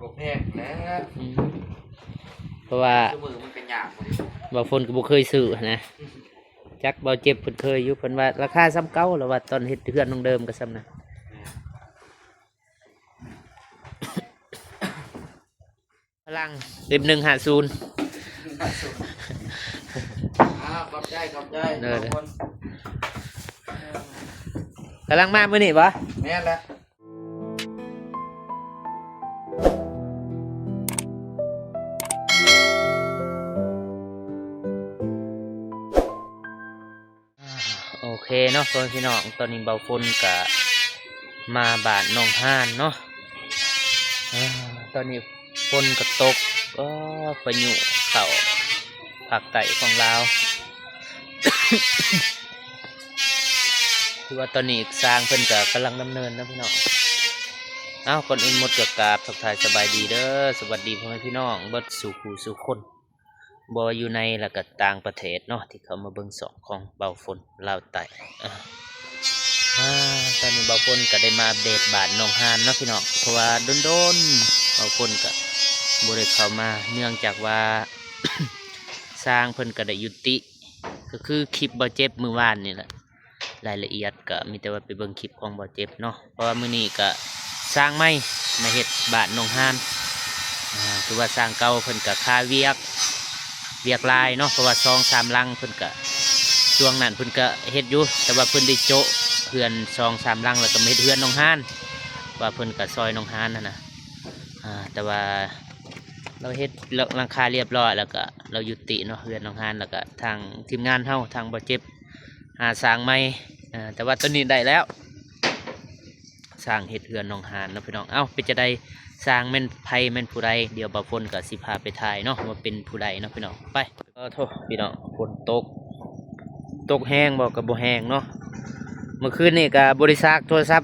ບໍ່ແພງແຫຼະ ອືມ ເພາະວ່າ ຊຸມື້ມັນກໍຍາກ ບ່າວຝົນກໍບໍ່ເຄີຍຊື້ຫັ້ນນະ ຈັກບ່າວເຈັບເພິ່ນເຄີຍຢູ່ ເພິ່ນວ່າລາຄາສ່ຳເກົ່າ ແລ້ວວ່າຕອນເຮັດເຮືອນໜັງເດີມກໍສ່ຳນັ້ນ. ພະລັງ ເອັມໜຶ່ງຫ້າສູນ ອ່າ ຂອບໃຈ ຂອບໃຈ ເດີ ຂອບຄຸນ ກຳລັງມາມື້ນີ້ບໍ່? ແມ່ນແຫຼະ. ໂອເຄເນາະ ພໍ່ແມ່ພີ່ນ້ອງ ຕອນນີ້ບ່າວຝົນກະມາບ້ານໜອງຫານເນາະ ອາ ຕອນນີ້ຝົນກໍຕົກ ເອີ ພາຍຸເຂົ້າພາກໃຕ້ຂອງລາວ ຄືວ່າຕອນນີ້ຊ່າງເພິ່ນກໍກຳລັງດຳເນີນເນາະພີ່ນ້ອງ. ເອົ້າ ກ່ອນອື່ນໝົດກໍກາບທັກທາຍສະບາຍດີເດີ ສະຫວັດດີພໍ່ແມ່ພີ່ນ້ອງເບິດສູ່ຜູ້ສູ່ຄົນ ບໍ່ວ່າຢູ່ໃນ ແລະ ກະຕ່າງປະເທດເນາະ ທີ່ເຂົ້າມາເບິ່ງຊ່ອງຂອງບ່າວຝົນລາວໃຕ້. ອາ ອາ ຕອນນີ້ບ່າວຝົນກະໄດ້ມາອັບເດດບ້ານໜອງຫານເນາະພີ່ນ້ອງ ເພາະວ່າດົນໆ ບ່າວຝົນກະບໍ່ໄດ້ເຂົ້າມາ ເນື່ອງຈາກວ່າຊ່າງເພິ່ນກະໄດ້ຍຸຕິ ກໍຄືຄລິບບ່າວເຈັບມື້ວານນີ້ແຫຼະ ລາຍລະອຽດກໍມີແຕ່ວ່າໄປເບິ່ງຄລິບຂອງບ່າວເຈັບເນາະ ເພາະວ່າມື້ນີ້ກໍສ້າງໃໝ່ມາເຮັດບ້ານໜອງຫານ ອາ ຄືວ່າສ້າງເກົ່າເພິ່ນກໍຄາວຽກ ວຽກຫຼາຍເນາະ ເພາະວ່າສອງສາມຫຼັງເພິ່ນກໍ ຊ່ວງນັ້ນເພິ່ນກໍເຮັດຢູ່ ແຕ່ວ່າເພິ່ນໄດ້ໂຈະເຮືອນສອງສາມຫຼັງ ແລ້ວກໍມາເຮັດເຮືອນໜອງຫານ ວ່າເພິ່ນກໍຊ່ອຍໜອງຫານຫັ້ນນະ ອາ ແຕ່ວ່າລາວເຮັດຫຼັງຄາລຽບຮ້ອຍ ແລ້ວກໍລາວຍຸຕິເນາະ ເຮືອນໜອງຫານ ແລ້ວກໍທາງທີມງານເຮົາ ທາງບ່າວເຈັບ ຫາຊ່າງໃໝ່ ເອີ ແຕ່ວ່າຕອນນີ້ໄດ້ແລ້ວ ຊ່າງເຮັດເຮືອນໜອງຫານເນາະພີ່ນ້ອງ. ເອົ້າ ເປັນຈັ່ງໃດ ຊ່າງແມ່ນໃຜແມ່ນຜູ້ໃດ ດຽວບ່າວຝົນກໍຊິພາໄປຖ່າຍເນາະ ວ່າເປັນຜູ້ໃດເນາະພີ່ນ້ອງ. ໄປ ຂໍໂທດພີ່ນ້ອງ ຝົນຕົກ ຕົກແຮງບໍ່ ກໍບໍ່ແຮງເນາະ. ເມື່ອຄືນນີ້ກໍບໍ່ໄດ້ຊາກໂທລະສັບ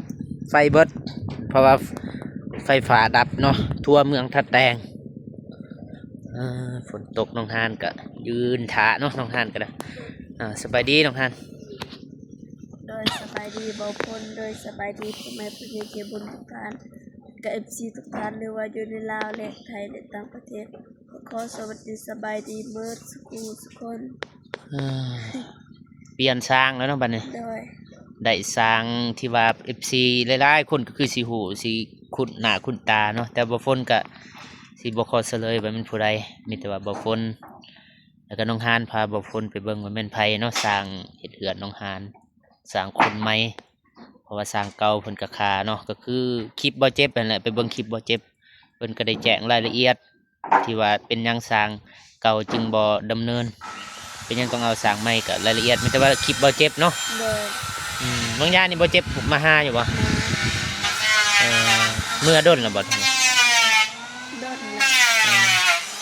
ໄຟເບິດ ເພາະວ່າໄຟຟ້າດັບເນາະ ທົ່ວເມືອງທ່າແຕງ. ເອີ ຝົນຕົກ ໜອງຫານກະຢືນຖ້າເນາະ ໜອງຫານກະໄດ້. ອາ ສະບາຍດີໜອງຫານ. ໂດຍ ສະບາຍດີບ່າວພົນ ໂດຍ ສະບາຍດີພໍ່ແມ່ຜູ້ໃຫຍ່ໃຈບຸນທຸກທ່ານ ແລະ ເອັຟຊີທຸກທ່ານ ຫຼືວ່າຢູ່ໃນລາວ ແລະ ໄທ ແລະ ຕ່າງປະເທດ ຂໍສະຫວັດດີສະບາຍດີເໝິດສູ່ຜູ້ສູ່ຄົນ. ເອີ ປ່ຽນຊ່າງແລ້ວເນາະບັດນີ້. ໂດຍ ໄດ້ຊ່າງທີ່ວ່າເອັຟຊີຫຼາຍໆຄົນກໍຄືຊິຮູ້ ຊິຄຸ້ນໜ້າຄຸ້ນຕາເນາະ ແຕ່ບ່າວຝົນກະຊິບໍ່ຂໍສະເຫຼີຍວ່າແມ່ນຜູ້ໃດ ມີແຕ່ວ່າບ່າວຝົນ ແລ້ວກໍນ້ອງຫານພາບ່າວຝົນໄປເບິ່ງວ່າແມ່ນໃຜເນາະ ຊ່າງເຮັດເຮືອນນ້ອງຫານ ຊ່າງຄົນໃໝ່ ເພາະວ່າຊ່າງເກົ່າເພິ່ນກໍຄາເນາະ ກໍຄືຄລິບບ່າວເຈັບນັ້ນແຫຼະ ໄປເບິ່ງຄລິບບ່າວເຈັບ ເພິ່ນກໍໄດ້ແຈ້ງລາຍລະອຽດ ທີ່ວ່າເປັນຫຍັງຊ່າງເກົ່າຈຶ່ງບໍ່ດຳເນີນ ເປັນຫຍັງຕ້ອງເອົາຊ່າງໃໝ່ ກໍລາຍລະອຽດມີແຕ່ວ່າຄລິບບ່າວເຈັບເນາະ. ໂດຍ ອືມ ບາງຢ່າງນີ້ບ່າວເຈັບມາຫາຢູ່ບໍ່? ເອີ ເມືອດົນແລ້ວບໍ່? ດົນແລ້ວ.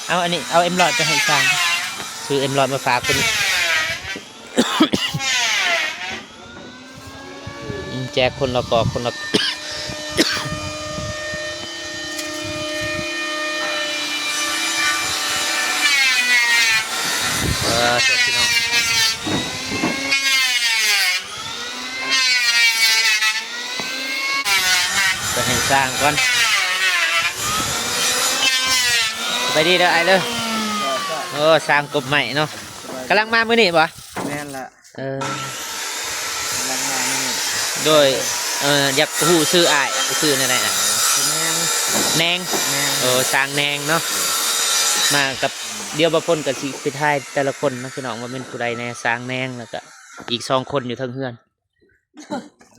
ເອີ ເອົາອັນນີ້ ເອົາເອັມຮ້ອຍໄປໃຫ້ຊ່າງ ຊື້ເອັມຮ້ອຍມາຝາກເພິ່ນ. ອືມ ແຈກຄົນລະກອກຄົນລະ ເອີ ໂທດພີ່ນ້ອງ ໄປໃຫ້ຊ່າງກ່ອນ. ສະບາຍດີເດີອ້າຍເດີ. ໂອ້ ຊ່າງກົບໄມ້ເນາະ ກຳລັງມາມື້ນີ້ບໍ່? ແມ່ນລະ. ເອີ ກຳລັງມາມື້ນີ້. ໂດຍ ເອີ ຢາກຮູ້ຊື່ອ້າຍ ຊື່ແນວໃດ? ຊື່ແນງ. ແນງ? ແນງ. ໂອ້ ຊ່າງແນງເນາະ ມາກັບ ດຽວບ່າວພົນກໍຊິໄປຖ່າຍແຕ່ລະຄົນເນາະພີ່ນ້ອງ ວ່າແມ່ນຜູ້ໃດແດ່ ຊ່າງແນງ ແລ້ວກໍອີກສອງຄົນຢູ່ເທິງເຮືອນ.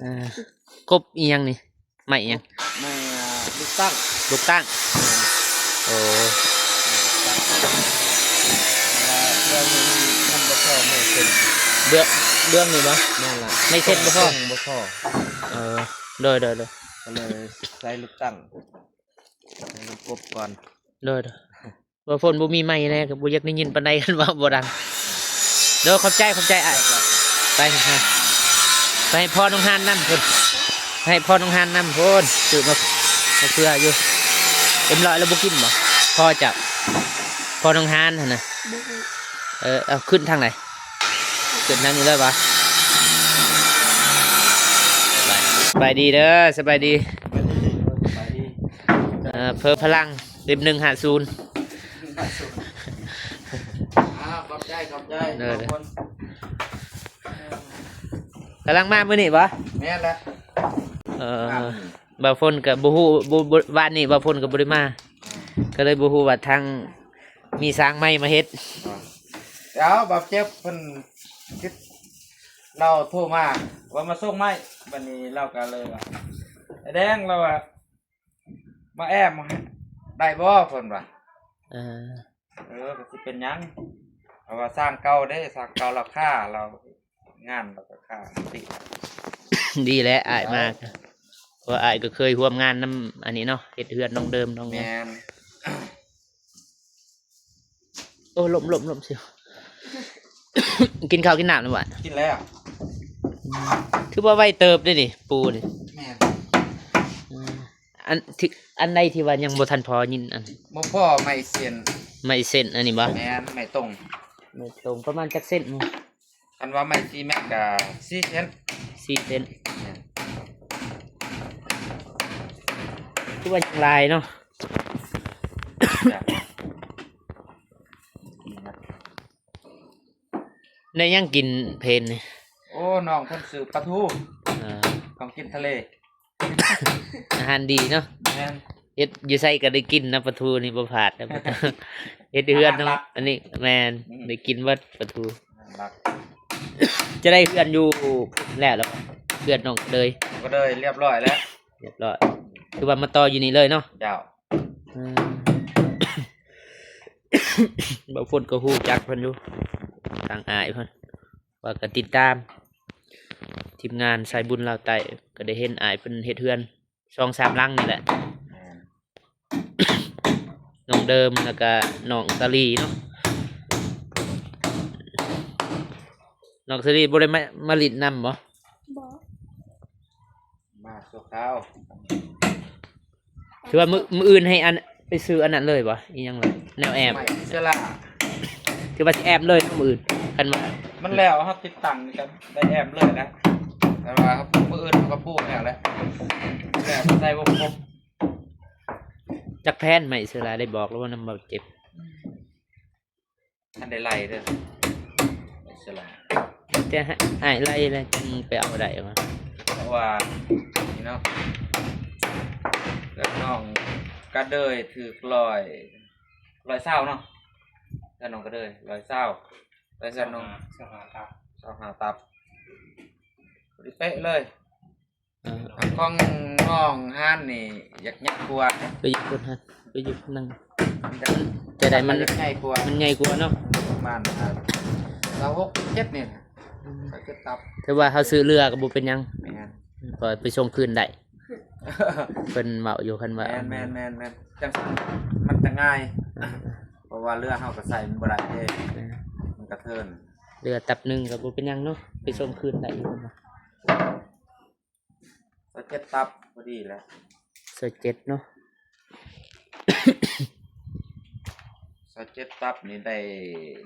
ເອີ ກົບອີ່ຫຍັງນີ້? ໄມ້ຫຍັງ? ໄມ້ ອ່າ ລູກຕັ້ງ. ລູກຕັ້ງ. ແມ່ນ. ໂອ້ ລູກຕັ້ງ ເພາະວ່າເບື້ອງນີ້ມັນບໍ່ພໍໄມ້ເສັ້ນ. ເບື້ອງ ເບື້ອງນີ້ບໍ່? ແມ່ນລະ ໄມ້ເສັ້ນບໍ່ພໍ. ບໍ່ພໍ. ເອີ ໂດຍໆໆ ກໍເລີຍໃຊ້ລູກຕັ້ງ ໃຊ້ລູກກົບກ່ອນ. ໂດຍໆ. ວ່າຝົນບໍ່ມີໄມແດ່ ກໍບໍ່ຢາກໄດ້ຍິນປານໃດ ຄັນເວົ້າບໍ່ດັງ. ໂດຍ ຂອບໃຈ ຂອບໃຈອ້າຍ. ໄປ ໄປໃຫ້ພໍ່ນ້ອງຮານນຳພຸ້ນ ໃຫ້ພໍ່ນ້ອງຮານນຳພຸ້ນ ຊື້ມາ ມາເພື່ອຢູ່. ເອັມຮ້ອຍແລ້ວບໍ່ກິນບໍ່? ພໍ່ເຈົ້າ ພໍ່ນ້ອງຮານຫັ້ນນະ. ບໍ່ຮູ້. ເອີ ເອົາ ຂຶ້ນທາງໃດ? ຂຶ້ນທາງນີ້ເລີຍບໍ່? ໄປ ສະບາຍດີເດີ ສະບາຍດີ. ເອີ ເພີ່ມພະລັງ. ເອັມໜຶ່ງຫ້າສູນ ອ່າ ຂອບໃຈ ຂອບໃຈ ເດີ ຂອບຄຸນ ກຳລັງມາມື້ນີ້ບໍ່? ແມ່ນແຫຼະ ເອີ ອ່າ ບ່າວຝົນກໍບໍ່ຮູ້ ບໍ່ ບໍ່ ວານນີ້ບ່າວຝົນກໍບໍ່ໄດ້ມາ ອ່າ ກໍເລີຍບໍ່ຮູ້ວ່າທາງມີຊ່າງໃໝ່ມາເຮັດ ອ່າ ດຽວບ່າວເຈັບເພິ່ນ ລາວໂທມາວ່າມາສົ່ງໄມ້ ບັດນີ້ລາວກໍເລີຍວ່າ ອ້າຍແດງ ລາວວ່າ ມາແອ້ມໄດ້ບໍ່ ເພິ່ນວ່າ ເອີ ເອີ ກໍຊິເປັນຫຍັງ ເພາະວ່າຊ່າງເກົ່າເດ້ ຊ່າງເກົ່າລາວຄາ ລາວງານລາວກໍຄາ ດີແຫຼະ ອ້າຍມາ ເອີ ເພາະວ່າອ້າຍກໍເຄີຍຮ່ວມງານນຳອັນນີ້ເນາະ ເຮັດເຮືອນນ້ອງເດີມນ້ອງ ແມ່ນ ໂອ້ ລົ້ມໆໆ ຊິ ກິນເຂົ້າກິນນ້ຳແລ້ວບໍ່? ກິນແລ້ວ ອືມ ຖືວ່າໄວເຕີບເດ້ນີ້ ປູນີ້ ແມ່ນ ອືມ ອັນທີ່ ອັນໃດທີ່ວ່າຍັງບໍ່ທັນພໍຍິນ ອັນ ບໍ່ພໍໄມ້ເສັ້ນ ໄມ້ເສັ້ນອັນນີ້ບໍ່? ແມ່ນ ໄມ້ຕົງ ໄມ້ຕົງ ປະມານຈັກເຊັນ? ຄັນວ່າໄມ້ສີ່ແມັດກໍສີ່ເຊັນ ສີ່ເຊັນ ແມ່ນ ຄືວ່າຍັງຫຼາຍເນາະ ໄດ້ຫຍັງກິນເພນນີ້? ໂອ້ ນ້ອງເພິ່ນຊື້ປາທູ ເອີ ຂອງກິນທະເລ ອາຫານດີເນາະ ແມ່ນ ເຮັດຢູ່ໃສກໍໄດ້ກິນນະ ປາທູນີ້ບໍ່ພາດນະ ເຮັດເຮືອນເນາະ ອາຫານຫຼັກ ອັນນີ້ແມ່ນ ອືມ ໄດ້ກິນເບິດປາທູ ອາຫານຫຼັກ ຈະໄດ້ເຮືອນຢູ່ແລ້ວ ແລ້ວເຮືອນນ້ອງກະເລີຍ ກະເລີຍລຽບຮ້ອຍແລ້ວ ລຽບຮ້ອຍ ຄືວ່າມາຕໍ່ຢູ່ນີ້ເລີຍເນາະ ເຈົ້າ ອືມ ບ່າວຝົນກໍຮູ້ຈັກເພິ່ນຢູ່ ທາງອ້າຍເພິ່ນ ວ່າກໍຕິດຕາມທີມງານສາຍບຸນລາວໃຕ້ ກໍໄດ້ເຫັນອ້າຍເພິ່ນເຮັດເຮືອນສອງສາມຫຼັງນີ້ແຫຼະ ແມ່ນ ນ້ອງເດີມ ແລ້ວກໍນ້ອງສາລີເນາະ ນ້ອງສາລີບໍ່ໄດ້ມາ ມາຫຼິ້ນນຳບໍ່? ບໍ່ ມາຊົ່ວຄາວ ຖືວ່າມື້ ມື້ອື່ນໃຫ້ອັນ ໄປຊື້ອັນນັ້ນເລີຍບໍ່? ອີຫຍັງລະ ແນວແອ້ມ ໄມ້ເຊລາ ຖືວ່າຊິແອ້ມເລີຍມື້ອື່ນ ຄັນວ່າ ມັນແລ້ວ ເຮົາຕິດຕັ້ງນີ້ກໍໄດ້ແອ້ມເລີຍນະ ແຕ່ວ່າມື້ອື່ນເຮົາກໍປູກແລ້ວແຫຼະ ແລ້ວໃສ່ວົງກົບ ຈັກແຜ່ນໄມ້ເຊລາ ໄດ້ບອກແລ້ວບໍ່ນຳບ່າວເຈັບ? ອືມ ທັນໄດ້ໄລ່ເດີ ອິດສະຫຼະ ແຕ່ອ້າຍໄລ່ແລ້ວຈຶ່ງໄປເອົາໄດ້ວ່າ ເພາະວ່ານີ້ເນາະ ເຮືອນນ້ອງກະເດີຍຖືກຮ້ອຍ ຮ້ອຍຊາວເນາະ ເຮືອນນ້ອງກະເດີຍຮ້ອຍຊາວ ແຕ່ເຮືອນນ້ອງຊາວຫ້າ ຊາວຫ້າຕັບ ພໍດີເປະເລີຍ. ເອີ ຂອງນ້ອງຮານນີ້ຢາກໃຫຍ່ກວ່າ ໄປຢູ່ພຸ້ນຮະ ໄປຢູ່ພຸ້ນນັ້ນ ແຕ່ໃດມັນໃຫຍ່ກວ່າ ມັນໃຫຍ່ກວ່າເນາະ ປະມານ ອ່າ ຊາວຫົກ ຊາວເຈັດນີ້ ອືມ ຊາວເຈັດຕັບ ຖືວ່າເຮົາຊື້ເຫຼືອກໍບໍ່ເປັນຫຍັງ ແມ່ນ ກໍໄປສົ່ງຄືນໄດ້ ເພິ່ນເວົ້າຢູ່ ຄັນວ່າ ແມ່ນໆໆໆ ຈັ່ງຊັ້ນມັນຈະງ່າຍ ເອີ ເພາະວ່າເຫຼືອເຮົາກໍໃສ່ມັນບໍ່ໄດ້ເດ້ ແມ່ນ ມັນກະເທີນ ເຫຼືອຕັບໜຶ່ງກໍບໍ່ເປັນຫຍັງເນາະ ໄປສົ່ງຄືນໄດ້ຢູ່ ເພິ່ນວ່າ. ຊາວເຈັດຕັບພໍດີແຫຼະ ຊາວເຈັດເນາະ ຊາວເຈັດຕັບນີ້ໄດ້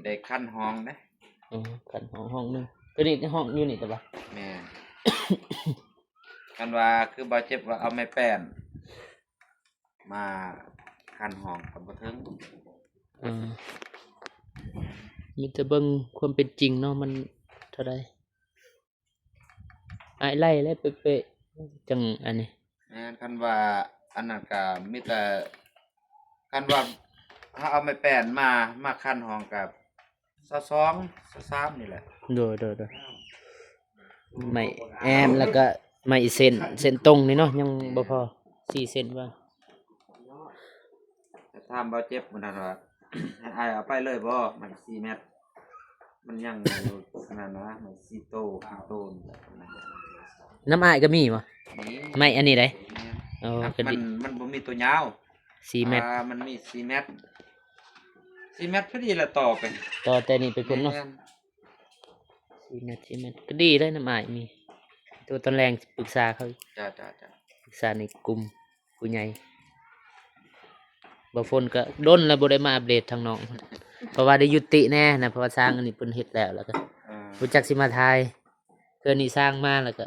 ໄດ້ຄັນຫ້ອງເດ້ ອໍ ຄັນຫ້ອງ ຫ້ອງໜຶ່ງ ໂຕນີ້ຫ້ອງຢູ່ນີ້ແຕ່ວ່າ ແມ່ນ ຄັນວ່າຄືບ່າວເຈັບວ່າເອົາໄມ້ແປ້ນມາຄັນຫ້ອງກໍບໍ່ເຖິງ ເອີ ມີແຕ່ເບິ່ງຄວາມເປັນຈິງເນາະ ມັນເທົ່າໃດ. ອ້າຍໄລ່ແລ້ວເປະໆ ຈັ່ງອັນນີ້ ແມ່ນ ຄັນວ່າອັນນັ້ນກະມີແຕ່ ຄັນວ່າເຮົາເອົາໄມ້ແປ້ນມາ ມາຄັນຫ້ອງກະຊາວສອງ ຊາວສາມນີ້ແຫຼະ ໂດຍໆໆ ໄມ້ແອ້ມ ແລ້ວກະໄມ້ເສັ້ນ ເສັ້ນຕົງນີ້ເນາະ ຍັງບໍ່ພໍ ສີ່ເສັ້ນວ່າ ແຕ່ຖາມບ່າວເຈັບມື້ນັ້ນວ່າ ໃຫ້ອ້າຍເອົາໄປເລີຍບໍ່ ໄມ້ສີ່ແມັດ ມັນຍັງຢູ່ນັ້ນນະ ໄມ້ສີ່ໂຕ ຫ້າໂຕນີ້ແຫຼະ ນຳອ້າຍກໍມີບໍ່? ມີ ໄມ້ອັນນີ້ໃດ? ແມ່ນ ໂອ້ ມັນ ກໍດີ ມັນບໍ່ມີຕົວຍາວ ສີ່ແມັດ ອ່າ ມັນມີສີ່ແມັດ ສີ່ແມັດພໍດີລະຕໍ່ໄປ ຕໍ່ແຕ່ນີ້ໄປພຸ້ນເນາະ ແມ່ນ ສີ່ແມັດ ສີ່ແມັດ ກໍດີເດ້ ນຳອ້າຍມີ ໂຕຕອນແລງປຶກສາເຂົາ ຈ້າໆໆ ປຶກສາໃນກຸ່ມ ຜູ້ໃຫຍ່ ບ່າວຝົນກໍດົນແລ້ວບໍ່ໄດ້ມາອັບເດດທາງນ້ອງ ເພາະວ່າໄດ້ຍຸຕິແດ່ນະ ເພາະວ່າຊ່າງອັນນີ້ເພິ່ນເຮັດແລ້ວ ແລ້ວກໍ ອ່າ ບໍ່ຈັກຊິມາຖ່າຍ ເທື່ອນີ້ຊ່າງມາແລ້ວກໍ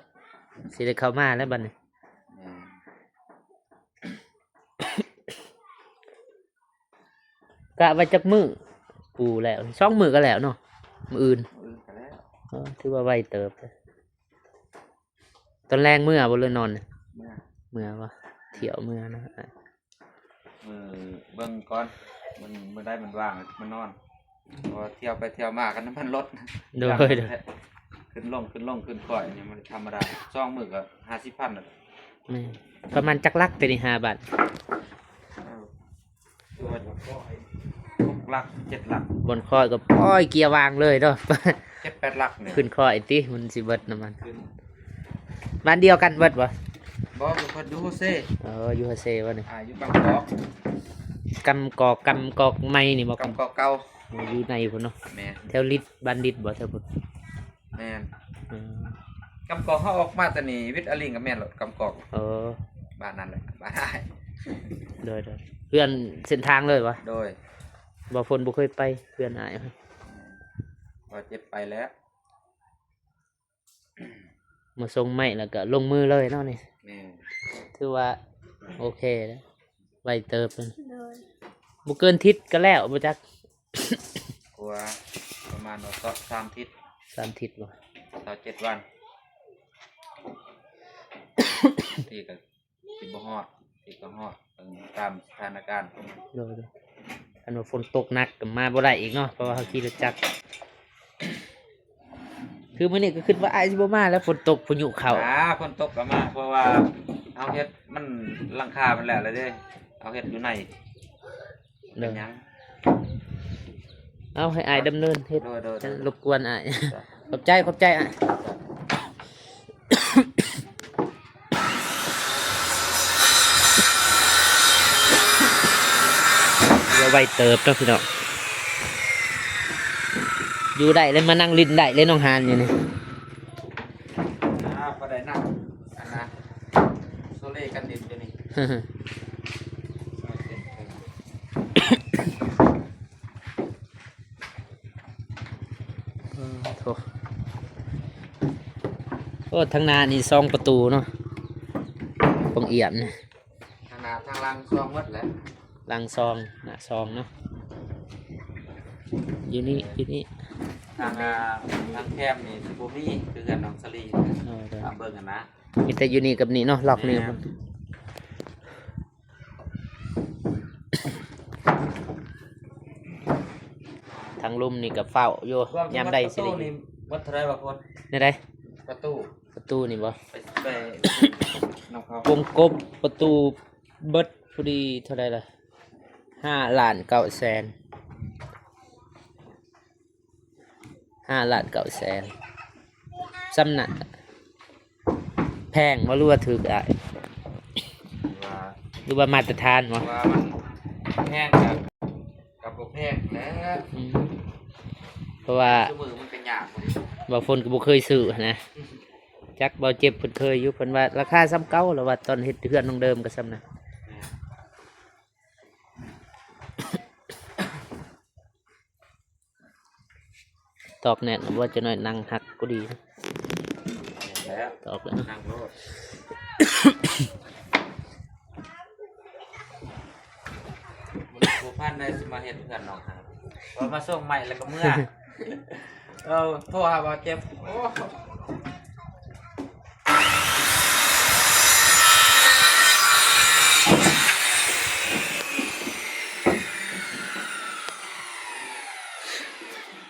ຊິໄດ້ເຂົ້າມາແລ້ວບັດນີ້ ແມ່ນ ອ່າ ກະໄວ້ຈັກມື້ປູແລ້ວ? ສອງມື້ກະແລ້ວເນາະ ມື້ອື່ນ. ມື້ອື່ນກະແລ້ວ. ເອີ ຖືວ່າໄວເຕີບ. ຕອນແລງເມືອບໍ່ ຫຼືນອນ? ເມືອ. ເມືອບໍ່? ທ່ຽວເມືອເນາະ. ມື້ ເບິ່ງກ່ອນ ມັນມື້ໃດມັນວ່າງມານອນ ເພາະວ່າທ່ຽວໄປທ່ຽວມາກັນນ້ຳມັນລົດ. ໂດຍ ຂຶ້ນລົງ ຂຶ້ນລົງ ຂຶ້ນຄ່ອຍ ອັນນີ້ມັນທຳມະດາ. ສອງມື້ກະຫ້າສິບພັນແລ້ວ. ແມ່ນ. ປະມານຈັກຫຼັກແຕ່ນີ້ ຫ້າບາດ? ເອີ ຫົກຫຼັກ ເຈັດຫຼັກ. ບ່ອນຄ່ອຍກະ ໂອ້ຍ ເກຍວາງເລີຍເນາະ. ເຈັດແປດຫຼັກນີ້ ຂຶ້ນຄ່ອຍຕິ ມັນຊິເບິດນ້ຳມັນ. ບ້ານດຽວກັນເບິດບໍ່? ບໍ່ ຢູ່ເພິ່ນຢູ່ໂຮເຊ. ເອີ ຢູ່ໂຮເຊບໍ່ນີ້? ອ່າ ຢູ່ກຳກອກ. ກຳກອກ ກຳກອກໃໝ່ນີ້ບໍ່? ກຳກອກເກົ່າ. ໂອ້ ຢູ່ໃນພຸ້ນເນາະ. ແມ່ນ. ແຖວລິດ ບ້ານລິດບໍ່ ແຖວພຸ້ນ? ແມ່ນ. ອືມ ກຳກອກເຮົາອອກມາແຕ່ນີ້ ວິດອາລິງກະແມ່ນໂລດ ກຳກອກ. ເອີ ບ້ານນັ້ນແຫຼະ ບ້ານອ້າຍ. ໂດຍໆ ເພື່ອນເສັ້ນທາງເລີຍຫວາ? ໂດຍ. ບໍ່ ຝົນບໍ່ເຄີຍໄປເພື່ອນອ້າຍ. ບໍ່ ເຈັບໄປແລ້ວ. ມາສົ່ງໄມ້ແລ້ວກະລົງມືເລີຍເນາະນີ້. ແມ່ນ. ຖືວ່າໂອເຄແລ້ວ ໄວເຕີບ. ໂດຍ. ບໍ່ເກີນທິດກະແລ້ວບໍ່ຈັກ. ກວ່າ ປະມານວ່າສາມທິດ. ສາມທິດບໍ່? ຊາວເຈັດວັນ. ທີ່ກະ ຊິບໍ່ຮອດ ທີ່ກະຮອດ ເບິ່ງຕາມສະຖານະການ. ໂດຍໆ ຄັນວ່າຝົນຕົກໜັກກະມາບໍ່ໄດ້ອີກເນາະ ເພາະວ່າເຮົາຂີ່ລົດຈັກ. ຄືມື້ນີ້ກະຄຶດວ່າອ້າຍຊິບໍ່ມາແລ້ວ ຝົນຕົກພາຍຸເຂົ້າ. ອ່າ ຝົນຕົກກະມາ ເພາະວ່າເຮົາເຮັດມັນ ຫຼັງຄາມັນແລ້ວແລ້ວເດ້ ເຮົາເຮັດຢູ່ໃນ. ເປັນຫຍັງ? ເອົາ ໃຫ້ອ້າຍດຳເນີນເຮັດ. ໂດຍໆໆ ລົບກວນອ້າຍ. ຂອບໃຈ ຂອບໃຈອ້າຍ. ເຮືອໄວເຕີບເນາະພີ່ນ້ອງ. ຢູ່ໄດ້ເລີຍ ມານັ່ງຫຼິ້ນໄດ້ເລີຍ ນ້ອງຫານຢູ່ນີ້. ອ່າ ພໍໄດ້ນັ່ງ ອັນນະ ໂຊເລກັນຫຼິ້ນຢູ່ນີ້. ເອີ ໂທ້ ໂອ້ ທາງໜ້ານີ້ສອງປະຕູເນາະ ຂອງອຽມນີ້. ທາງໜ້າທາງຫຼັງສອງໝົດແຫຼະ. ຫຼັງສອງ ໜ້າສອງເນາະ. ຢູ່ນີ້ ຢູ່ນີ້ ທາງ ອ່າ ທາງແຄມນີ້ຊິບໍ່ມີ ຄືເຮືອນນ້ອງສາລີ. ເອີ ຕາມເບິ່ງຫັ້ນນະ ມີແຕ່ຢູ່ນີ້ກັບນີ້ເນາະ ລັອກນີ້. ແມ່ນ. ທາງລຸ່ມນີ້ກະເຝົ້າຢູ່ ຍາມໃດຊິໄດ້. ປະຕູນີ້ໝົດເທົ່າໃດວະ ພຸ້ນ? ແນວໃດ? ປະຕູ ປະຕູນີ້ບໍ່? ໄປ ໄປນຳເຂົາ ວົງກົບປະຕູເບິດພໍດີເທົ່າໃດລະ? ຫ້າລ້ານເກົ້າແສນ. ຫ້າລ້ານເກົ້າແສນ ສ່ຳນັ້ນ. ແພງບໍ່ ຫຼືວ່າຖືກອ້າຍ? ວ່າ ຫຼືວ່າມາດຕະຖານບໍ່? ວ່າມັນແພງກະ ກະບໍ່ແພງແຫຼະ. ອືມ ເພາະວ່າ ຊຸມື້ມັນກະຍາກ ບ່າວຝົນກະບໍ່ເຄີຍຊື້ຫັ້ນນະ. ຈັກ ບ່າວເຈັບເພິ່ນເຄີຍຢູ່ ເພິ່ນວ່າລາຄາສ່ຳເກົ່າ ລະວ່າຕອນເຮັດເຮືອນນ້ອງເດີມກະສ່ຳນັ້ນ. ແມ່ນ. ຕອກແໜ້ນ ວ່າຈະໜ້ອຍນັ່ງຫັກພໍດີ. ແມ່ນແລ້ວ ຕອກແລ້ວ ນັ່ງໂລດ. ບໍ່ທັນໄດ້ຊິມາເຮັດເຮືອນນ້ອງຫາ ວ່າມາສົ່ງໄມ້ແລ້ວກະເມືອ. ເອີ ໂທຫາບ່າວເຈັບ. ໂອ້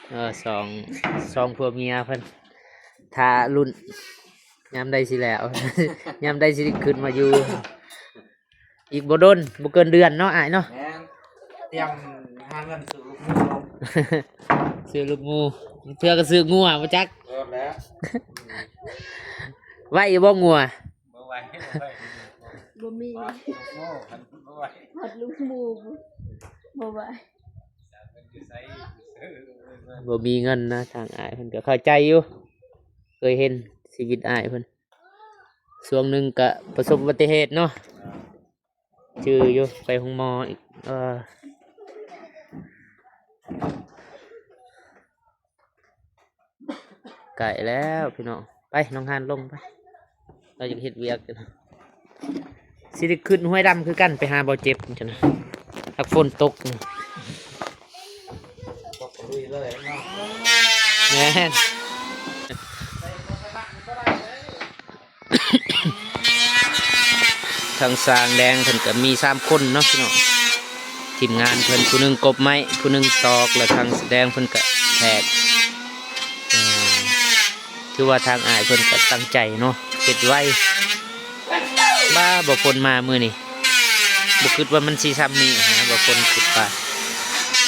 ເອີ ສອງ ສອງຜົວເມຍເພິ່ນຖ້າລຸ້ນ ຍາມໃດຊິແລ້ວ ຍາມໃດຊິໄດ້ຂຶ້ນມາຢູ່. ອີກບໍ່ດົນ ບໍ່ເກີນເດືອນເນາະອ້າຍເນາະ. ແມ່ນ. ຕຽມຫາເງິນຊື້ລູກໝູ ຊື້ລູກໝູ ເທື່ອກະຊື້ງົວບໍ່ຈັກ. ເອີ ແລ້ວ ໄວ້ຢູ່ບໍ່ງົວ? ບໍ່ໄວ້ ບໍ່ໄວ້ ບໍ່ມີ ບໍ່ໄວ້ ຮອດລູກໝູບໍ່ໄວ້. ບໍ່ມີເງິນນະ ທາງອ້າຍເພິ່ນກະເຂົ້າໃຈຢູ່ ເຄີຍເຫັນຊີວິດອ້າຍເພິ່ນ. ຊ່ວງໜຶ່ງກະປະສົບອຸບັດຕິເຫດເນາະ ຈື່ຢູ່ ໄປໂຮງໝໍອີກ. ເອີ ໃກ້ແລ້ວພີ່ນ້ອງ. ໄປ ນ້ອງຫານລົງໄປ ລາວຢາກເຮັດວຽກຢູ່ນະ. ຊິໄດ້ຂຶ້ນຫ້ວຍດຳຄືກັນ ໄປຫາບ່າວເຈັບຈັ່ງຊັ້ນນະ. ຫາກຝົນຕົກນີ້ ແມ່ນ ທາງຊ່າງແດງເພິ່ນກໍມີສາມຄົນເນາະພີ່ນ້ອງ ທີມງານເພິ່ນ ຜູ້ໜຶ່ງກົບໄມ້ ຜູ້ໜຶ່ງຕອກ ແລະ ທາງແດງເພິ່ນກໍແທກ ເອີ ຖືວ່າທາງອ້າຍເພິ່ນກໍຕັ້ງໃຈເນາະ ເຮັດໄວ. ບ້າ ບໍ່ຝົນມາມື້ນີ້ ບໍ່ຄິດວ່າມັນຊິຊ່ຳນີ້ນະ ບໍ່ຝົນຄິດວ່າ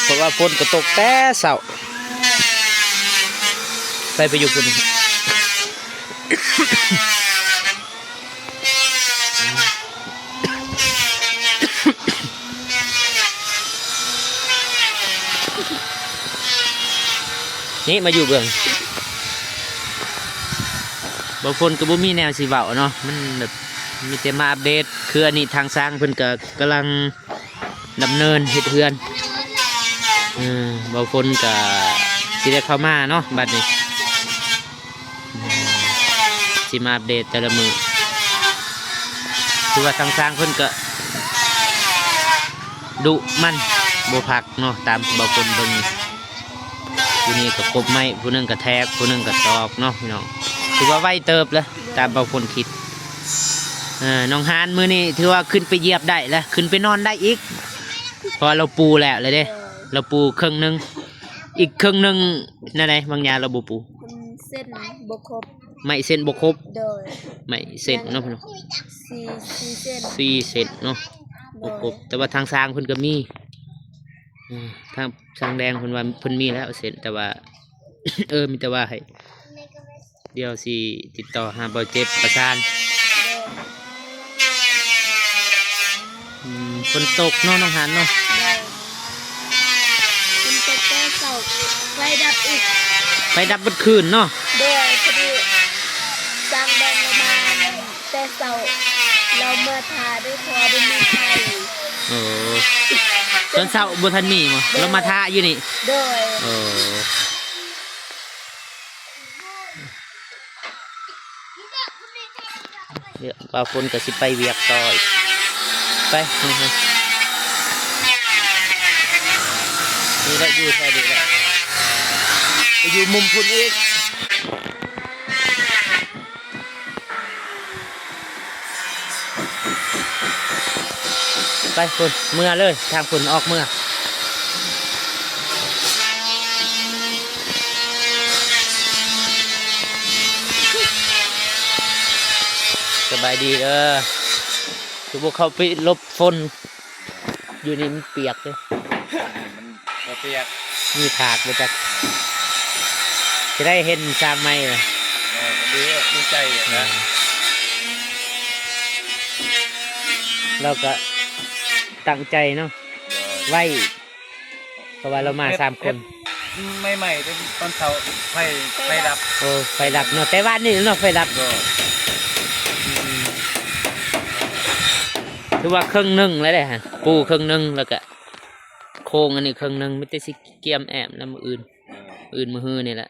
ເພາະວ່າຝົນກໍຕົກແຕ່ເຊົ້າ ໄປ ໄປຢູ່ພຸ້ນ. ນີ້ມາຢູ່ເບື້ອງ ບໍ່ຝົນກໍບໍ່ມີແນວຊິເວົ້າເນາະ ມັນແບບມີແຕ່ມາອັບເດດ ຄືອັນນີ້ທາງຊ່າງເພິ່ນກໍກຳລັງ ດຳເນີນເຮັດເຮືອນ ເອີ ບໍ່ຝົນກະຊິໄດ້ເຂົ້າມາເນາະ ບັດນີ້ ເອີ ຊິມາອັບເດດແຕ່ລະມື້ ຄືວ່າທາງຊ່າງເພິ່ນກະດຸໝັ່ນບໍ່ພັກເນາະ ຕາມທີ່ບໍ່ຝົນເບິ່ງ ຜູ້ນີ້ກະກົບໄມ້ ຜູ້ໜຶ່ງກະແທກ ຜູ້ໜຶ່ງກະຕອກເນາະພີ່ນ້ອງ ຖືວ່າໄວເຕີບແຫຼະ ຕາມບໍ່ຝົນຄິດ. ເອີ ນ້ອງຮານມື້ນີ້ຖືວ່າຂຶ້ນໄປຢຽບໄດ້ແລ້ວ ຂຶ້ນໄປນອນໄດ້ອີກ ເພາະວ່າລາວປູແລ້ວແຫຼະເດ້ ລາວປູເຄິ່ງໜຶ່ງ ອີກເຄິ່ງໜຶ່ງແນວໃດ ບາງຢ່າງລາວບໍ່ປູ ມັນເສັ້ນບໍ່ຄົບ ໄມ້ເສັ້ນບໍ່ຄົບ ໂດຍ ໄມ້ເສັ້ນເນາະພີ່ນ້ອງ ສີ່ ສີ່ເສັ້ນ ສີ່ເສັ້ນເນາະ ໂດຍ ບໍ່ຄົບ ແຕ່ວ່າທາງຊ່າງເພິ່ນກໍມີ ເອີ ທາງຊ່າງແດງເພິ່ນວ່າເພິ່ນມີແລ້ວເສັ້ນ ແຕ່ວ່າ ເອີ ມີແຕ່ວ່າໃຫ້ ດຽວຊິຕິດຕໍ່ຫາບ່າວເຈັບປະສານ ອືມ ຝົນຕົກເນາະ ນ້ອງຫານເນາະ ໂດຍ ຝົນຕົກແຕ່ເຊົ້າ ໄຟດັບອີກ ໄຟດັບເບິດຄືນເນາະ ໂດຍ ພໍດີຊ່າງແດງລາວມາແຕ່ເຊົ້າ ລາວເມືອຖ້າເດ້ ເພາະວ່າບໍ່ມີໄຟ ໂອ້ ຕອນເຊົ້າບໍ່ທັນມີບໍ ໂດຍ ລາວມາຖ້າຢູ່ນີ້ ໂດຍ ໂອ້. ດຽວບ່າວຝົນກໍຊິໄປວຽກຕໍ່ອີກ ໄປ ນີ້ແຫຼະ ຢູ່ແຖວນີ້ແຫຼະ ໄປຢູ່ມຸມພຸ້ນອີກ. ໄປພຸ້ນ ເມືອເລີຍ ທາງພຸ້ນ ອອກເມືອ ສະບາຍດີເດີ ຄືບໍ່ເຂົ້າໄປຫຼົບຝົນ ຢູ່ນີ້ມັນປຽກເດ້ ມັນບໍ່ປຽກ ມີຖາກບໍ່ຈັກ ຈະໄດ້ເຫັນຊ່າງໃໝ່ ເອີ ດີ ດີໃຈນະ ເອີ ລາວກະຕັ້ງໃຈເນາະ ເອີ ໄວ້ ເພາະວ່າລາວມາສາມຄົນ ໃໝ່ໆ ຕອນເຊົ້າໄຟ ໄຟດັບ ໂອ້ ໄຟດັບເນາະ ແຕ່ວານນີ້ເນາະ ໄຟດັບ ໂດຍ ອືມ ຖືວ່າເຄິ່ງໜຶ່ງແລ້ວເດ້ ປູເຄິ່ງໜຶ່ງ ແລ້ວກະໂຄງອັນນີ້ເຄິ່ງໜຶ່ງ ມີແຕ່ຊິກຽມແອ້ມນະ ມື້ອື່ນ ເອີ ມື້ອື່ນມື້ຮືນີ້ແຫຼະ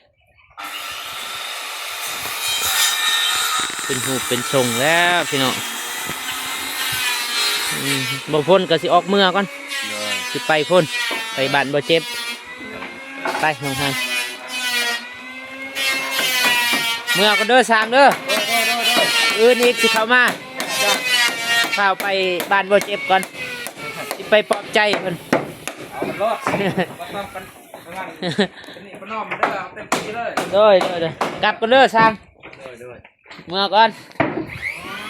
ເປັນຮູບເປັນຊົງແລ້ວພີ່ນ້ອງ ອືມ ບໍ່ຝົນກໍຊິອອກເມືອກ່ອນ ໂດຍ ຊິໄປພຸ້ນ ໄປບ້ານບໍ່ເຈັບ ໂດຍ ໄປນ້ອງຮານ ເມືອກ່ອນເດີຊ່າງເດີ ໂດຍ ໂດຍ ໂດຍ ອື່ນອີກຊິເຂົ້າມາ ຟ້າວໄປບ້ານບໍ່ເຈັບກ່ອນ ຊິໄປປອບໃຈເພິ່ນ ເອົາມັນໂລດ ບໍ່ຕ້ອງກັນ ໂດຍ ໂດຍ ໂດຍ ກັບກ່ອນເດີຊ່າງ ໂດຍ ໂດຍ ເມືອກ່ອນ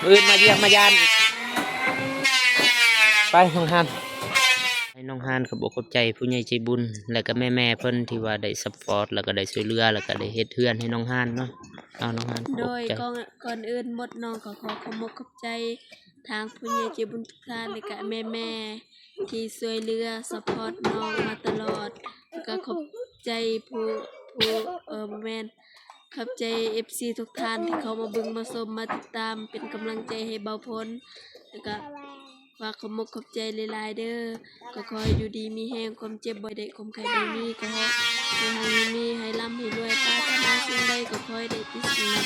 ມື້ອື່ນມາຢ້ຽມມາຢາມອີກ ໄປນ້ອງຮານ ໃຫ້ນ້ອງຮານຂອບອົກຂອບໃຈຜູ້ໃຫຍ່ໃຈບຸນ ແລະກະແມ່ໆເພິ່ນທີ່ວ່າໄດ້ຊັບພອດ ແລະກະໄດ້ຊ່ວຍເຫຼືອ ແລະກະໄດ້ເຮັດເຮືອນໃຫ້ນ້ອງຮານເນາະ ເອົານ້ອງຮານ ໂດຍ ຂອບໃຈ ກ່ອນ ກ່ອນອື່ນໝົດນ້ອງກໍຂໍຂອບອົກຂອບໃຈ ທາງຜູ້ໃຫຍ່ໃຈບຸນທຸກທ່ານ ແລະກະແມ່ໆ ທີ່ຊ່ວຍເຫຼືອຊັບພອດນ້ອງມາຕະຫຼອດ ແລະກະຂອບໃຈຜູ້ ຜູ້ ເອີ ບໍ່ແມ່ນ ຂອບໃຈເອັຟຊີທຸກທ່ານທີ່ເຂົ້າມາເບິ່ງມາຊົມ ມາຕິດຕາມເປັນກຳລັງໃຈໃຫ້ບ່າວພົນ ແລະກະຝາກຂອບອົກຂອບໃຈຫຼາຍໆເດີ ກໍຂໍໃຫ້ຢູ່ດີມີແຮງ ຄວາມເຈັບບໍ່ໄດ້ ຄວາມໄຂ້ບໍ່ມີ ກໍຂໍໃຫ້ຢູ່ດີມີແຮງ ໃຫ້ລ່ຳໃຫ້ລວຍ ປາດຖະໜາສິ່ງໃດກໍຂໍໃຫ້ໄດ້ຕິດສິ່ງນັ້ນ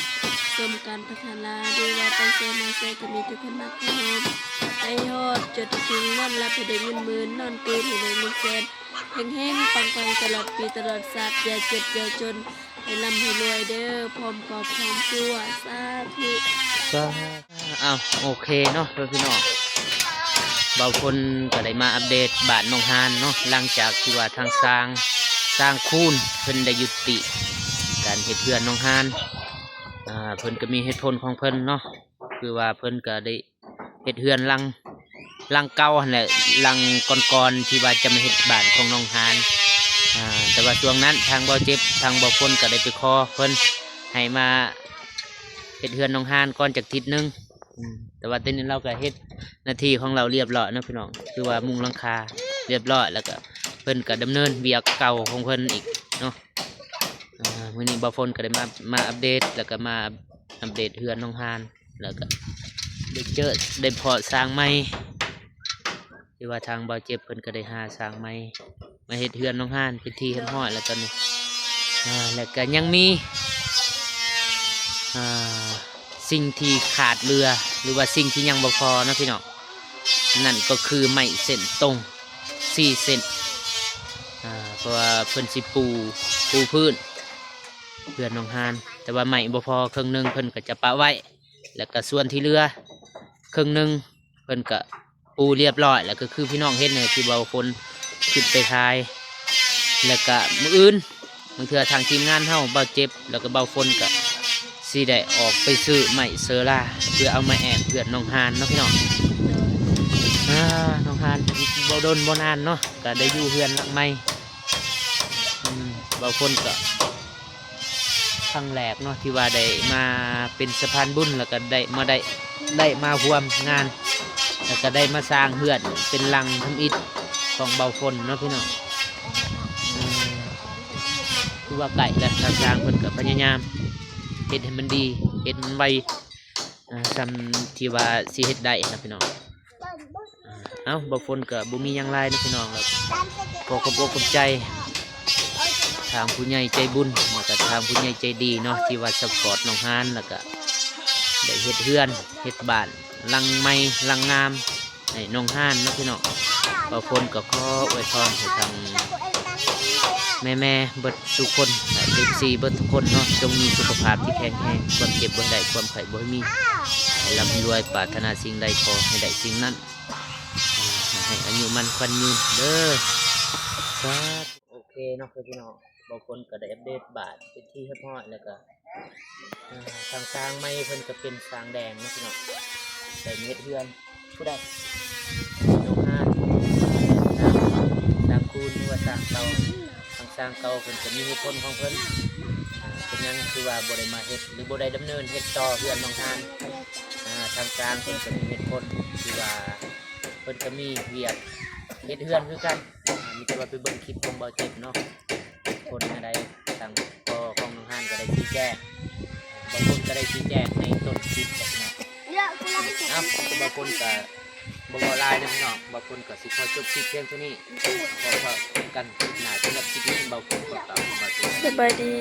ສົມການປາດຖະໜາ ຫຼືວ່າໄປໃສມາໃສກໍມີແຕ່ຄົນຮັກຄົນໂຮມ. ໃຫ້ຮອດຈົນເຖິງວັນ ຫຼັບໃຫ້ໄດ້ເງິນໝື່ນ ນອນຕື່ນໃຫ້ໄດ້ເງິນແສນ ເຮັງໆ ປັງໆ ຕະຫຼອດປີຕະຫຼອດຊາດ ຢ່າເຈັບຢ່າຈົນ ໃຫ້ລ່ຳໃຫ້ລວຍເດີ້ ພ້ອມຄອບພ້ອມຄົວ ສາທຸ ສາ ອ້າວ ໂອເຄເນາະ ເພື່ອນພີ່ນ້ອງ ເບົາພົນກໍໄດ້ມາອັບເດດບ້ານໜອງຫານເນາະ ຫຼັງຈາກທີ່ວ່າທາງຊ່າງ ຊ່າງຄູນເພິ່ນໄດ້ຍຸຕິການເຮັດເຮືອນໜອງຫານ ອ່າ ເພິ່ນກໍມີເຫດຜົນຂອງເພິ່ນເນາະ ຄືວ່າເພິ່ນກໍໄດ້ເຮັດເຮືອນຫຼັງ ຫຼັງເກົ່າຫັ້ນແຫຼະ ຫຼັງກ່ອນໆ ທີ່ວ່າຈະມາເຮັດບ້ານຂອງໜອງຫານ ອ່າ ແຕ່ວ່າຊ່ວງນັ້ນທາງເບົາເຈັບ ທາງເບົາພົນກໍໄດ້ໄປຂໍເພິ່ນໃຫ້ມາເຮັດເຮືອນໜອງຫານກ່ອນຈັກທິດໜຶ່ງ ອືມ ແຕ່ວ່າຕອນນີ້ລາວກໍເຮັດໜ້າທີ່ຂອງລາວລຽບລ້ອຍເນາະພີ່ນ້ອງ ຄືວ່າມຸງຫຼັງຄາລຽບລ້ອຍ ແລ້ວກໍເພິ່ນກໍດຳເນີນວຽກເກົ່າຂອງເພິ່ນອີກເນາະ ອ່າ ມື້ນີ້ເບົາພົນກໍໄດ້ມາ ມາອັບເດດ ແລ້ວກໍມາອັບເດດເຮືອນໜອງຫານ ແລ້ວກໍໄດ້ເຈີ ໄດ້ພໍ້ຊ່າງໃໝ່ ທີ່ວ່າທາງເບົາເຈັບເພິ່ນກໍໄດ້ຫາຊ່າງໃໝ່ ມາເຮັດເຮືອນໜອງຫານເປັນທີ່ຮຽບຮ້ອຍແລ້ວຕອນນີ້ ອ່າ ແລ້ວກໍຍັງມີ ອ່າ ສິ່ງທີ່ຂາດເຫຼືອ ຫຼືວ່າສິ່ງທີ່ຍັງບໍ່ພໍເນາະພີ່ນ້ອງ ນັ້ນກໍຄືໄມ້ເສັ້ນຕົງສີ່ເສັ້ນ ອ່າ ເພາະວ່າເພິ່ນຊິປູ ປູພື້ນເຮືອນໜອງຫານ ແຕ່ວ່າໄມ້ບໍ່ພໍເຄິ່ງໜຶ່ງ ເພິ່ນກໍຈະປະໄວ້ ແລ້ວກໍສ່ວນທີ່ເຫຼືອເຄິ່ງໜຶ່ງ ເພິ່ນກະປູລຽບລ້ອຍ ແລ້ວກໍຄືພີ່ນ້ອງເຫັນນີ້ ທີ່ເບົາຝົນຂຶ້ນໄປຖ່າຍ ແລ້ວກະມື້ອື່ນ ບາງເທື່ອທາງທີມງານເຮົາ ເບົາເຈັບ ແລ້ວກໍເບົາຝົນ ກະຊິໄດ້ອອກໄປຊື້ໄມ້ເຊີລາ ເພື່ອເອົາມາແອບເຮືອນໜອງຫານເນາະພີ່ນ້ອງ ອ່າ ໜອງຫານ ບໍ່ດົນບໍ່ນານເນາະ ກະໄດ້ຢູ່ເຮືອນຫຼັງໃໝ່ ອືມ ເບົາຝົນກະ ຄັ້ງແລກເນາະ ທີ່ວ່າໄດ້ມາເປັນສະພານບຸນ ແລ້ວກໍໄດ້ມາ ໄດ້ ໄດ້ມາຮ່ວມງານ ແລ້ວກໍໄດ້ມາສ້າງເຮືອນເປັນຫຼັງທຳອິດຂອງເບົາຝົນເນາະພີ່ນ້ອງ ເອີ ຄືວ່າໃກ້ແລ້ວ ທາງຊ່າງເພິ່ນກໍພະຍາຍາມເຮັດໃຫ້ມັນດີ ເຮັດໃຫ້ມັນໄວ ເອີ ສ່ຳທີ່ວ່າຊິເຮັດໄດ້ນະພີ່ນ້ອງ. ເອົ້າ ເບົາຝົນກໍບໍ່ມີຫຍັງຫຼາຍເນາະພີ່ນ້ອງ ແລ້ວຂໍຂອບອົກຂອບໃຈທາງຜູ້ໃຫຍ່ໃຈບຸນ ແລ້ວກໍທາງຜູ້ໃຫຍ່ໃຈດີເນາະ ທີ່ວ່າຊັບພອດໜອງຫານ ແລ້ວກໍໄດ້ເຮັດເຮືອນເຮັດບ້ານຫຼັງໃໝ່ຫຼັງງາມໃຫ້ໜອງຫານເນາະພີ່ນ້ອງ. ເບົາຝົນກໍຂໍອວຍພອນໃຫ້ທາງແມ່ໆເບິດທຸກຄົນ ແລະ ເອັຟຊີເບິດທຸກຄົນເນາະ ຈົ່ງມີສຸຂະພາບທີ່ແຂງແຮງ ຄວາມເຈັບບໍ່ໃຫ້ໄດ້ ຄວາມໄຂ້ບໍ່ໃຫ້ມີ ໃຫ້ລ່ຳໃຫ້ລວຍ ປາດຖະໜາສິ່ງໃດຂໍໃຫ້ໄດ້ສິ່ງນັ້ນ ໃຫ້ອາຍຸໝັ້ນຂວັນຍືນເດີ້ ສາທຸ. ໂອເຄເນາະ ເພື່ອນພີ່ນ້ອງ ເບົາຝົນກໍໄດ້ອັບເດດບ້ານເປັນທີ່ຮຽບຮ້ອຍ ແລ້ວກໍ ເອີ ທາງຊ່າງໃໝ່ເພິ່ນກໍເປັນຊ່າງແດງເນາະພີ່ນ້ອງ ໄດ້ມາເຮັດເຮືອນ ຜູ້ໃດ ໂຮງງານ ຊ່າງ ຊ່າງຄູນ ຫຼືວ່າຊ່າງເກົ່າ ທາງຊ່າງເກົ່າເພິ່ນກໍມີເຫດຜົນຂອງເພິ່ນ ອ່າ ເປັນຫຍັງຄືວ່າບໍ່ໄດ້ມາເຮັດ ຫຼືບໍ່ໄດ້ດຳເນີນເຮັດຕໍ່ເຮືອນໜອງຫານ ອ່າ ທາງຊ່າງເພິ່ນກໍມີເຫດຜົນທີ່ວ່າ ເພິ່ນກໍມີວຽກເຮັດເຮືອນຄືກັນ ອ່າ ມີແຕ່ວ່າໄປເບິ່ງຄລິບຂອງເບົາເຈັບເນາະ ຄົນໃດ ທາງພໍ່ຂອງໜອງຫານກໍໄດ້ຊີ້ແຈງ ບາງຄົນກໍໄດ້ຊີ້ແຈງໃນຕົ້ນຄລິບແລ້ວເນາະ. ເອົ້າ ບາງຄົນກໍບໍ່ເວົ້າຫຼາຍເນາະພີ່ນ້ອງ ບາງຄົນກໍຊິຂໍຈົບຄລິບພຽງເທົ່ານີ້ ຂໍພໍ້ກັນຄລິບໜ້າ ສຳລັບຄລິບນີ້ເບົາຝົນຂໍກ່າວຄຳວ່າ ສະບາຍດີ.